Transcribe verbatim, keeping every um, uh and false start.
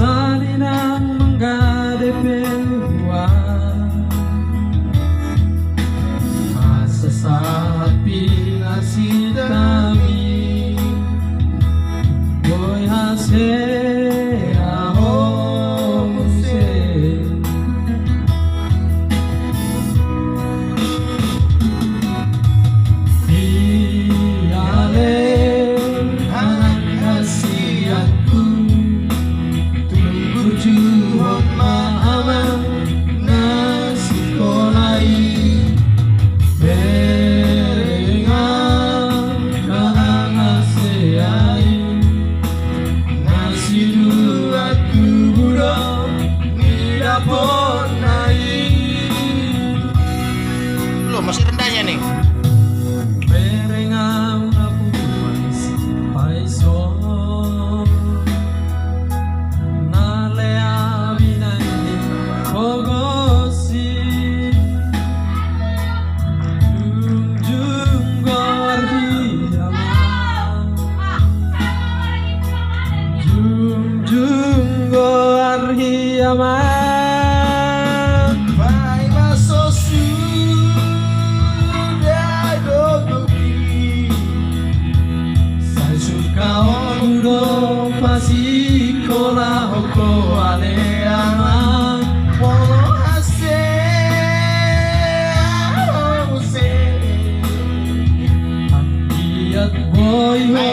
Sari nang manggade pe hua. Asa sahat pinasitami. Boi hasea ho muse. Ia ale anak hasianku, tung burjuhon ma amang na sikola i. Berengan na hasea i, na sidua tubu do ni dapotna i. Lo, masih rendahnya nih. Berengan na puas paison, na leabi na i pogosi. Jungjung goarhi amang. Jungjung goarhi amang. Paima so suda dohot i, sai suka on do pasikolahon ho ale amang. Molo hasea ho muse, anggiat boi ho